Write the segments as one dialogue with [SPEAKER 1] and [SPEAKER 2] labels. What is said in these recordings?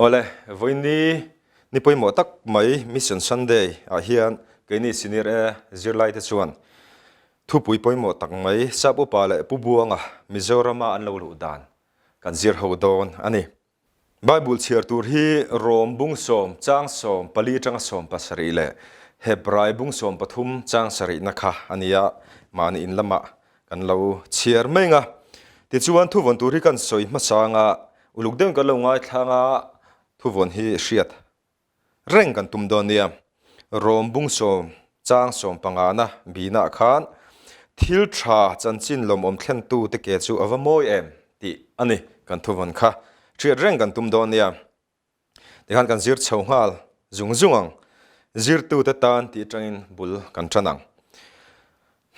[SPEAKER 1] Awle, vawiin ni pawimawh tak mai Mission Sunday ah hian keini Senior A zirlai te chuan thupui pawimawh tak mai Sap Upa leh Pu Buanga Mizorama an lo luh dan kan zir ho dawn a ni. Bible chhiar tur hi Rom bung sawm chang 14 atanga 17 leh Hebrai bung 13 chang sarihna kha a ni a, mahni in lamah kan lo chhiar mai ang a. Tichuan thuvawn tur hi kan sawi hmasa anga uluk deuhin kan lo ngaithlang a, thuvawn hi hriat reng kan tum dawn nia. Rom bung sawm chang sawmpangana bihnaah khan thil tha chanchin lawmawm thlentu te ke chu a va mawi em tih a ni kan thuvawn kha hriat reng kan tum dawn nia. Tikhan kan zir chho nghal zung zung ang. Zirtute tan tih atangin bul kan tan ang.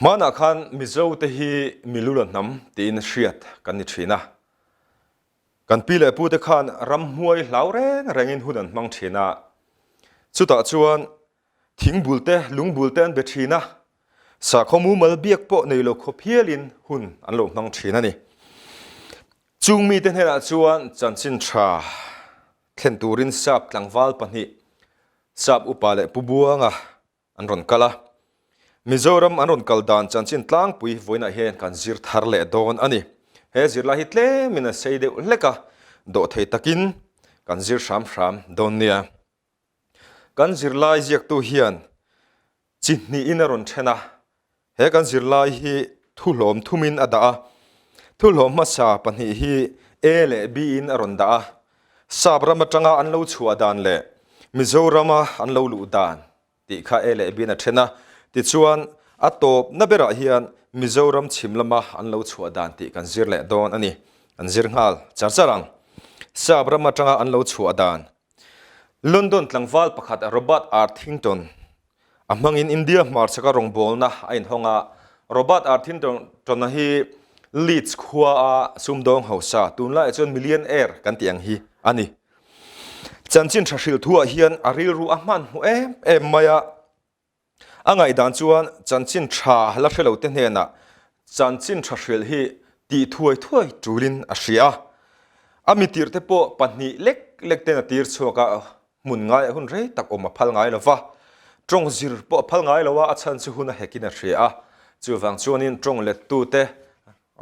[SPEAKER 1] Hmanah khan Mizo te hi Milula hnam tiin hriat kan ni thin a. Kan pi leh pute khan ramhmuai hlau reng rengin hun an hmang thin a, chutah chuan thingbul te, lungbul te an be thin a, sakhaw mumal biak pawh nei lo khawp hialin hun an lo hmang thin a ni. Chung mite hnenah chuan chanchin tha thlen turin sap tlangval pahnih, sap upa leh pu Buanga an rawn kal a. Mizoram an rawn kal dan chanchin tlangpui vawiinah hian kan zir thar leh dawn a ni. He zirlai hi tlemin a sei deuh hlek a, dawhthei takin kan zir hram hram dawn nia. Kan zirlai ziaktu hian chi hnihin a rawn then a, he kan zirlai hi thuhlawm thumin a dah a, thuhlawm hmasa pahnih hi A leh B in a rawn dah a, Sap ram atanga an lo chhuah dan leh Mizorama an lo luh dan tih kha A leh B in a then a, tichuan a tawpna berah hian Mizoram chhim lama an lo chhuah dan tih kan zir leh dawn a ni. Kan zir nghal char char ang. Sap ram atanga an lo chhuah dan. London tlangval pakhat Robert Arthington A hmangin India hmarchhaka rawngbawlna a inhawng a, Robert Arthington-a hi Leeds khuaa sumdawng hausa, tunlaiah chuan millionaire kan tih ang hi a ni. Chanchin tha hrilh thuah hian a rilru a hmanhmawh em em mai a, a ngaihdan chuan chanchin tha la hre lote hnenah chanchin tha hrilh hi tih thuai thuai tulin a hria a. A mitirhte pawh pahnih lek lek ten a tir chhuak a, Hmun ngaiah hun rei tak awm a phal ngai lo va, tawng zir pawh a phal ngai lo a, a chhan chu hun a hekin a hria a, chuvang chuanin tawng lettute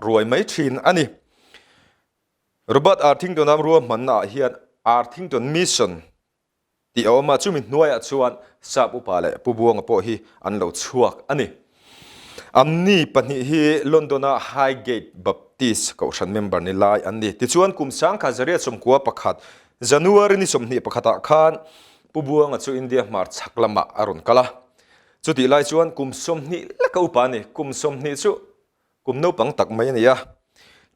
[SPEAKER 1] ruai mai thin a ni. Robert Arthington-a ruahmannaah hian Arthington Mission tih a awm a, chumi hnuaiah chuan Sap upa leh Pu Buanga pawh hi an lo chhuak a ni. Amni pahnih hi London-a Highgate Baptist kohhran member ni lai an ni. Tichuan kum sangkhat zariat 11 January ni 21 ah khan Pu Buanga chu India hmar chhak lamah a rawn kal a. Chutih lai chuan kum 20 leka upa a ni. Kum 20 chu kum naupang tak mai a ni a.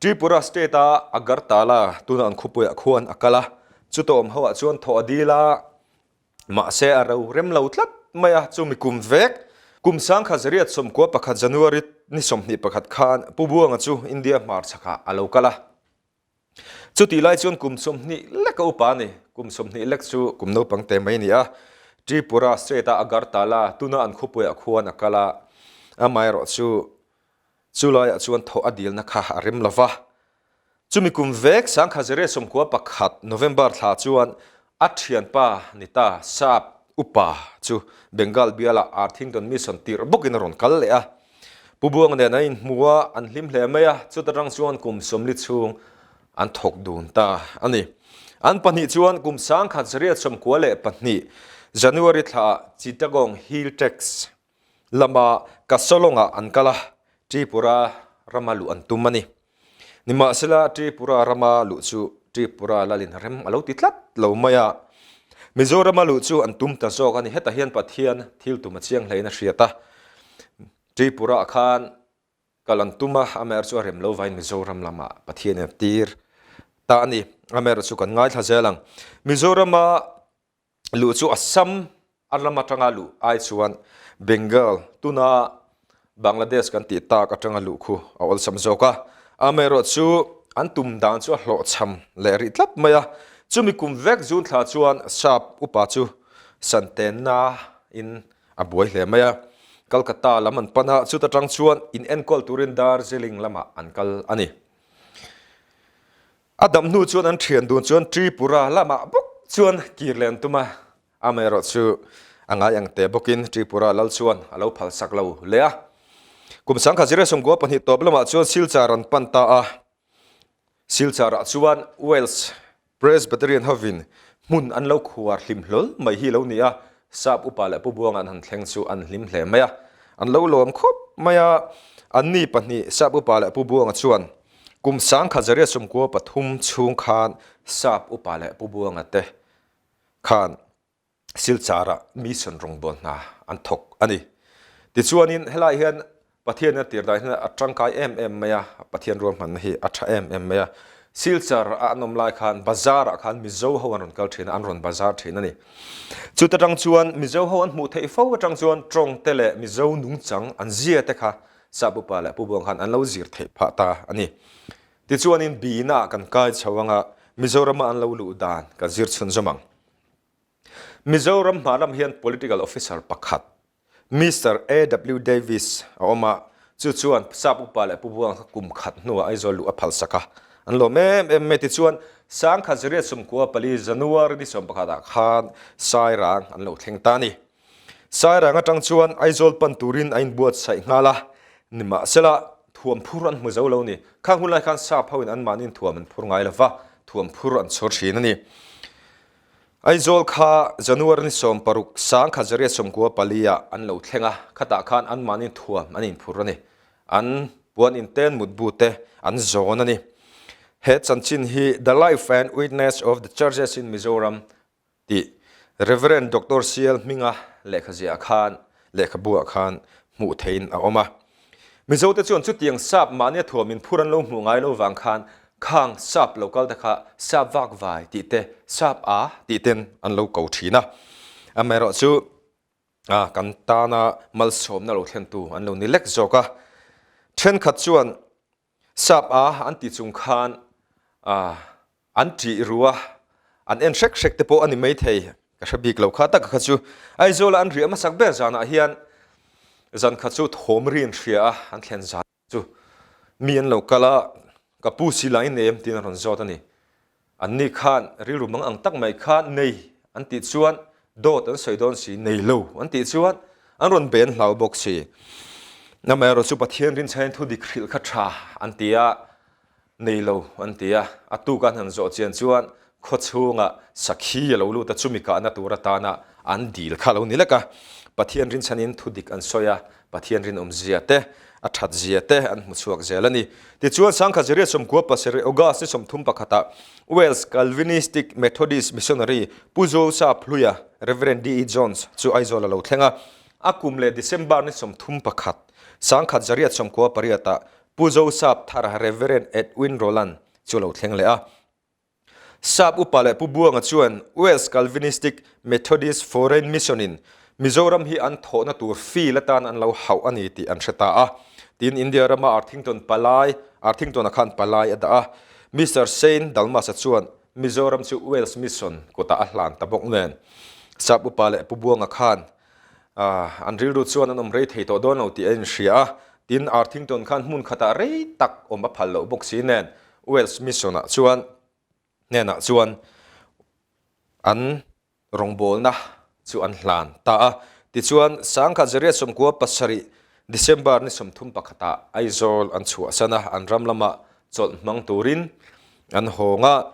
[SPEAKER 1] Tripura state-a Agartala tuna an khawpuiah khuan a kal a. Chuta awm hoah chuan thawh a dil a. Mahse a ro rem lo tlat mai a, chumi kum vek, kum 1991 January ni 21 khan Pu Buanga chu India hmarchhakah a lo kal a. Chutih lai chuan kum 20 lek a upa a ni, kum 20 lek chu kum naupang te mai a ni a. Tripura state-a Agartala tuna an khawpuiah khuan a kal a, amaherawh chu Chu laiah chuan thawh a dilna kha a rem lo va. Chumi kum vek 1991 November thla chuan a thianpa ni ta Sap upa chu Bengal bialah Arthington Mission tirh bawkin a rawn kal leh a. Pu Buanga nen an inhmu a, an hlim hle mai a, chuta tang chuan kum 40 chhung an thawk dun ta a ni. An pahnih chuan kum 1994 January thlaah Chittagong Hill Tracts Lama Kasolongah an kal a, Tripura rama luh an tum a ni. Nimahsela, Tripura rama luh chu Tripura lalin rem a lo ti tlat lo mai a. Mizorama luh chu an tum ta zawk a ni. Hetah hian Pathian thil tum a chiang hlein a hriat a. Tripura ah khan kal an tum a, amaherawh chu a rem lo vain Mizoram lamah Pathian in a tir ta a ni. Amaherawh chu kan ngaithla zel ang. Mizorama luh chu Assam a ram atanga luh ai chuan Bengal tuna Bangladesh kan tih tak atanga luh khu a awlsam zawk a. Amaherawh chu an tum dan chu a hlawhchham leh rih tlat mai a. Chumi kum vek June thla chuan Sap upa chu Santenna in a buai hle mai a. Calcutta lam an pan a, chuta tang chuan in enkawl turin Darjeeling lamah an kal a ni. A dam hnu chuan an thian dun chuan Tripura lamah bawk chuan kir leh an tum a, amaherawhchu a ngai ang teh bawkin Tripura lal chuan a lo phalsak lo leh a. Kum 1922 tawp lamah chuan Silchar an pan ta a, Silchar-ah chuan Wales Presbyterian hovin hmun an lo khuar hlim hlawl mai hi lo ni a, Sap upa leh Pu Buanga an han thleng chu an hlim hle mai a, an lo lawm khawp mai a, anni pahnih Sap upa leh Pu Buanga chuan kum 1993 chhung khan Sap upa leh Pu Buanga te khan Silchar-ah mission rawngbâwl hna an thawk a ni. Tichuanin helaiah hian Pathian a tir dan hian a tangkai em em mai a, Pathian ruahmanna hi a tha em em mai a. Silchar-a an awm lai khan bazar-ah khan Mizo ho an rawn kal thin a, an rawn bazar thin a ni. Chuta tang chuan Mizo ho an hmuh theih fo atang chuan tawng te leh Mizo nungchang an zia te kha Sap upa leh Pu Buang khan an lo zir theih phah ta a ni. Tichuanin Bina kan kai chho anga Mizorama an lo luh dan kan zir chhunzawm ang. Mizoram hma lam hian political officer pakhat Mister AW Davis a awm a, chu chuan Sap upa leh Pu Buang kha kum khat hnuah Aizawl luh a phalsak a, an lawm em em mai. Tichuan, 1994 January ni 11 ah khan Sairang an lo thleng ta a ni. Sairang atang chuan Aizawl pan turin a inbuatsaih nghal a, nimahsela thuam phur an hmu zo lo ni. Khang hun lai khan Sap hoin anmahniin thuam an phur ngai lova, thuam phur an chhawr thin a ni. Aizawl kha January ni 16, 1994 ah an lo thleng a, khatah khan anmahni thuam an inphur a ni. An puan inten mutbu te an zawn a ni. He chanchin hi The Life and Witness of the Churches in Mizoram tih Rev. Doctor CL Hminga lehkhaziah khan lehkhabu ah khan hmuh theihin a awm a. Mizote chuan chutiang sap mahnia thuam inphur an lo hmuh ngai lo vang khan khang sap lo kal te kha sap vak vai tih te, sap a tih ten an lo ko thin a. Amaherawhchu kan tana malsawmna lo thlentu an lo ni lek zawk a. Thenkhat chuan Sap a an ti chung khan an ṭih ru a, an en hrek hrek te pawh a ni maithei, ka hre bik lo kha taka kha chu. Aizawla an riah hmasak ber zanah hian zan khat chu thawm ri an hria a, an thlen zan chu mi an lo kal a, ka pu silai nei em tiin a rawn zawt a ni. Anni khan rilru mang ang tak mai kha nei an tih chuan dawt an sawi dawn si, nei lo an tih chuan an rawn be an hlau bawk si. Amaherawh chu Pathian rinchhain thu dik hrilh kha tha an ti a, nei lo an ti a. A tuk an han zawh chian chuan khaw chhungah sakhi a lo lut a, chumi kahna tur atana an dil kha a lo ni lek a. Pathian rinchhanin thu dik an sawi a, Pathian rinawmzia te, a thatzia te an hmu chhuak zel a ni. Tichuan, 1997 August ni 31 ah Wales Calvinistic Methodist Missionary Pu Joseph Hluia, Rev. D. E. Jones, chu Aizawl a lo thleng a. A kum leh December ni 31, 1998 ah Pu Joseph Thar, Rev. Edwin Roland, chu a lo thleng leh a. Sap upa leh Pu Buanga chuan Wales Calvinistic Methodist Foreign Mission-in Mizoram hi an thawhna tur field atan an lo hauh a ni tih an hre ta a. Tin, India rama Arthington palai, Arthington-a khan palai a dah a. Mister Saint Dalmas-a chuan Mizoram chu Wales Mission kutah a hlan ta bawk nen. Sap upa leh Pu Buanga khan an rilru chuan an awm rei thei tawh dawn lo tih a inhria a. Tin, Arthington khan hmun khatah rei tak awm a phal loh bawk si nen Wales Mission-ah chuan hnenah chuan an rawngbawlna chu an hlan ta a. Tichuan, 1997 December ni 31 ah Aizawl an chhuahsan a, an ram lama chawlh hmang turin an hawng a.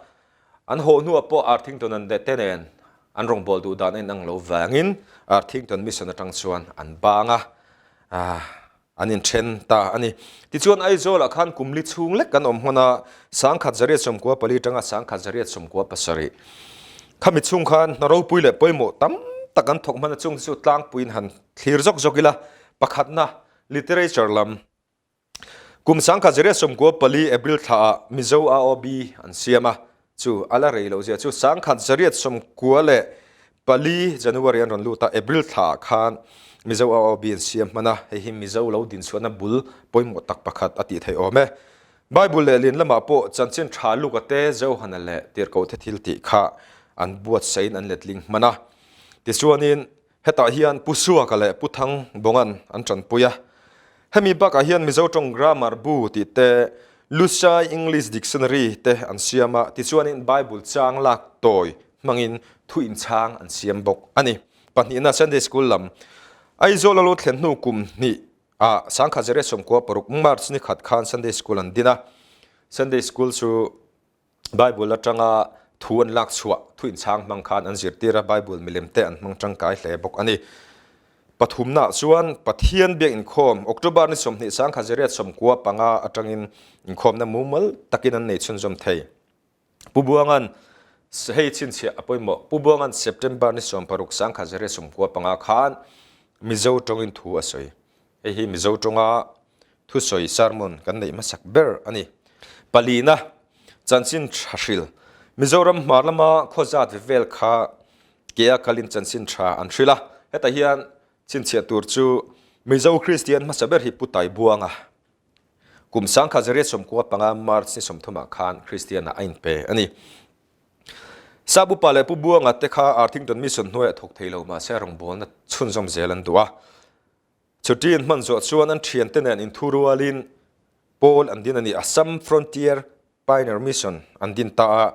[SPEAKER 1] An haw hnuah pawh Arthington an te nen an rawngbâwl duh dan a inang lo vangin Arthington Mission atang chuan an bang a. An inthen ta a ni. Tichuan Aizawlah khan kum li chhung lek kan awm hman a, 1994 tanga 1997 khami chhung khan hna ropui leh pawimawh tam tak an thawk hman a, chung te chu tlangpuiin han thlir zawk zawk ila, pakhatna literature lam kum 1994 April thlaah Mizo AOB an siam a, Chu a la rei loh zia chu 1994 January an rawn lut a, April thla ah khan Mizo AOB an siam hman a, hei hi Mizo lo dinchhuahna bul pawimawh tak pakhat a tih theih awm e. Bible leh lin lamah pawh chanchin tha Luka te, Johana leh Tirhkoh te thil tih kha an buatsain an letling hman a. Tichuanin Hetah hian Pu Suaka leh Pu Thang Bongan an tanpui a. Hemi bakah hian Mizo tawng grammar bu tih te, Lushai English Dictionary te an siam a, tichuanin Bible chang lak tawi hmangin thu inchhang an siam bawk a ni. Pahnihna Sunday School lam Aizawl a lo thlen hnu kum hnih ah Sangkhat Zariat 96 March ni khat khan Sunday School an din a. Sunday School chu Bible atanga thu an lak chhuah thu inchhang hmang khan an zirtir a, Bible milem te an hmang tangkai hle bawk a ni. Pathumnaah chuan Pathian biak inkhawm October ni 20 Sangkhat 95 atangin inkhawmna mumal takin an nei chhunzawm thei. Pu Buanga'n hei chhinchhiah a pawimawh. Pu Buanga'n September ni 60 1995 khan Mizo tawngin thu a sawi. Hei hi Mizo tawnga thusawi sermon kan neih hmasak ber a ni. Palina, chanchin tha hril. Mizoram hmar lama khaw zat ve vel kha kea kalin chanchin tha an hril a. Hetah hian chhinchhiah tur chu Mizo Kristian hmasa ber hi Pu Taibuanga. Kum 1995 March ni 30 ah khan Kristian ah a inpe a ni. Sap upa leh Pu Buanga te kha Arthington Mission hnuaiah thawk thei lo mahse rawngbawlna chhunzawm zel an duh a. Chuti an hman zawh chuan an thiante nen inthurualin pawl an din a ni. Assam Frontier Pioneer Mission an din ta a.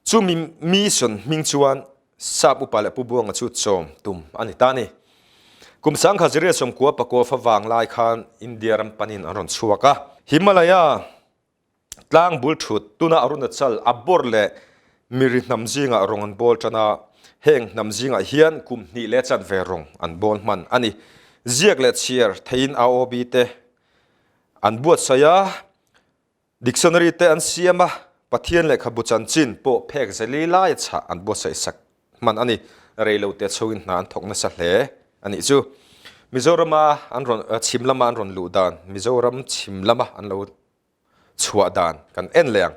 [SPEAKER 1] Chumi mission hming chuan Sap upa leh Pu Buanga chu chawm tum a ni ta a ni. Kum 1999 fa vang lai khan India ram panin an rawn chhuak a. Himalaya tlang bul thut tuna Arunachal a bawr leh Miri hnam zingah rawng an bawl tan a, heng hnam zingah hian kum hnih leh chanve rawng an bawl hman a ni. Ziak leh chhiar theiin AOB te an buatsaih a. Dictionary te an siam a, Pathian lehkhabu chanchin pawh phek zali laia chhah an buatsaih sak hman a ni. Reilo te chhoin hna an thawk nasa hle a nih chu. Mizorama an rawn chhim lama an rawn luh dan, Mizoram chhim lama an lo chhuah dan kan en leh ang.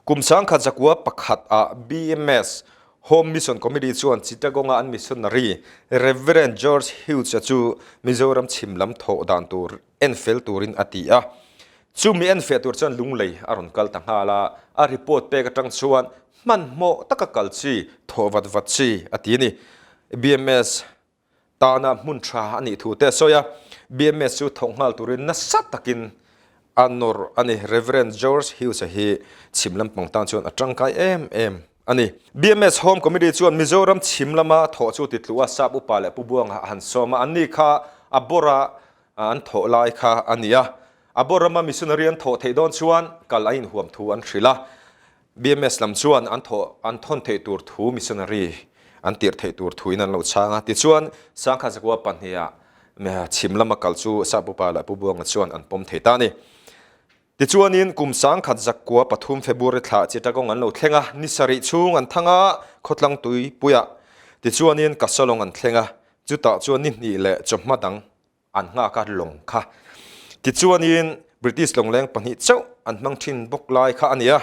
[SPEAKER 1] Kum 1901 ah BMS Home Mission Committee chuan Chittagong-a an missionary Reverend George Hughes-a chu Mizoram chhim lam thawh dan tur en fel turin a ti a. Chumi en feh tur chuan Lunglei a rawn kal ta nghal a, a report pek atang chuan hmanhmawh taka kal chi, thawh vat vat chi a ti a ni. BMS tana hmun tha a nih thu te a sawi a, BMS chu thawk nghal turin nasa takin a nawr a ni. Rev. George Hughes-a hi chhim lampang tan chuan a tangkai em em a ni. BMS Home Committee chuan Mizoram chhim lama thawh chu titluh a, Sap Upa leh Pu Buanga a han sawm a, anni kha a bawrah an thawh lai kha a ni a. A bawr rama missionary an thawh theih dawn chuan kal a inhuam thu an hrilh a. BMS lam chuan an thawh an thawn theih tur thu missionary an tirh theih tur thuin an lo chhang a. Tichuan, Sangkha Zakua pahniha chhim lama kal chu Sap Upa leh Pu Buanga chuan an pawm thei ta a ni. Tichuanin, kum 1903 February thla Chittagong an lo thleng a, ni sarih chhung an thang a, khawtlang tuipuiah. Tichuanin, Kasalong an thleng a, chutah chuan ni hnih leh chawhma dang an nghak a, lawng kha. Tichuanin, British lawngleng pahnih chauh an hmang thin bawk lai kha a ni a.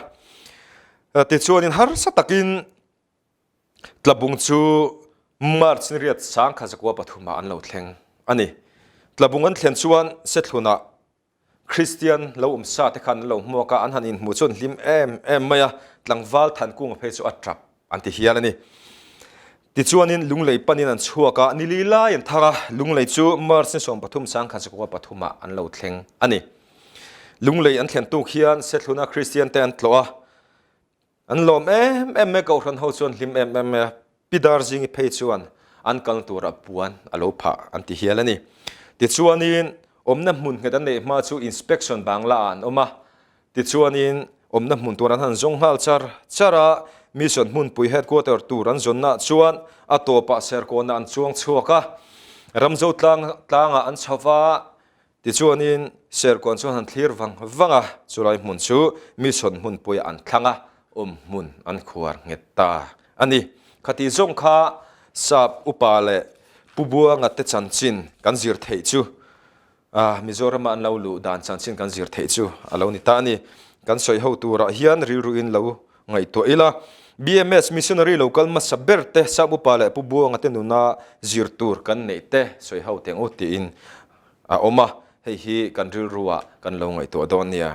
[SPEAKER 1] Tichuanin, harsa takin Tlabung chu March ni riat 1903 ah an lo thleng a ni. Tlabung an thlen chuan Sethlunah Kristian lo awm sa te khan an lo hmuak a, an han inhmuh chu an hlim em em mai a, tlangval Thankunga phei chu a tap an ti hial a ni. Tichuanin Lunglei panin an chhuak a, ni li lai an thar a, Lunglei chu March ni 13 1903 ah an lo thleng a ni. Lunglei an thlen tuk hian Sethluna Kristian te an tlawh a, An lawm em em mai, Kohhran ho chuan hlim em em mai a, Pi Darzingi phei chuan an kal turah puan a lo phah an ti hial a ni. Tichuanin awmna hmun nghet an neih hma chu inspection bangla ah an awm a, tichuanin awmna hmun tur an han zawng nghal char char a, mission hmunpui headquarter tur an zawnnaah chuan a tawpah Serkawnah an chuang chhuak a, Ramzo tlang tlangah an chho va, Tichuanin Serkawn chuan han thlir vang vang a, chulai hmun chu mission hmunpuiah an thlang a, awm hmun an khuar nghet ta a ni. Khati zawng kha Sap upa leh Pu Buanga te chanchin kan zir theih chu Mizorama an lo luh dan chanchin kan zir theih chu a lo ni ta a ni. Kan sawi ho turah hian rilruin lo ngaihtuah ila, BMS missionary lo kal hmasa ber te Sap upa leh Pu Buanga te nuna zir tur kan neih te sawi ho teng u tiin a awm a, hei hi kan rilruah kan lo ngaihtuah dawn nia.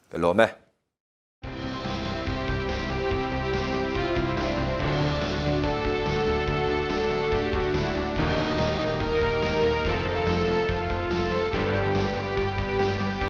[SPEAKER 1] Ka lawm e.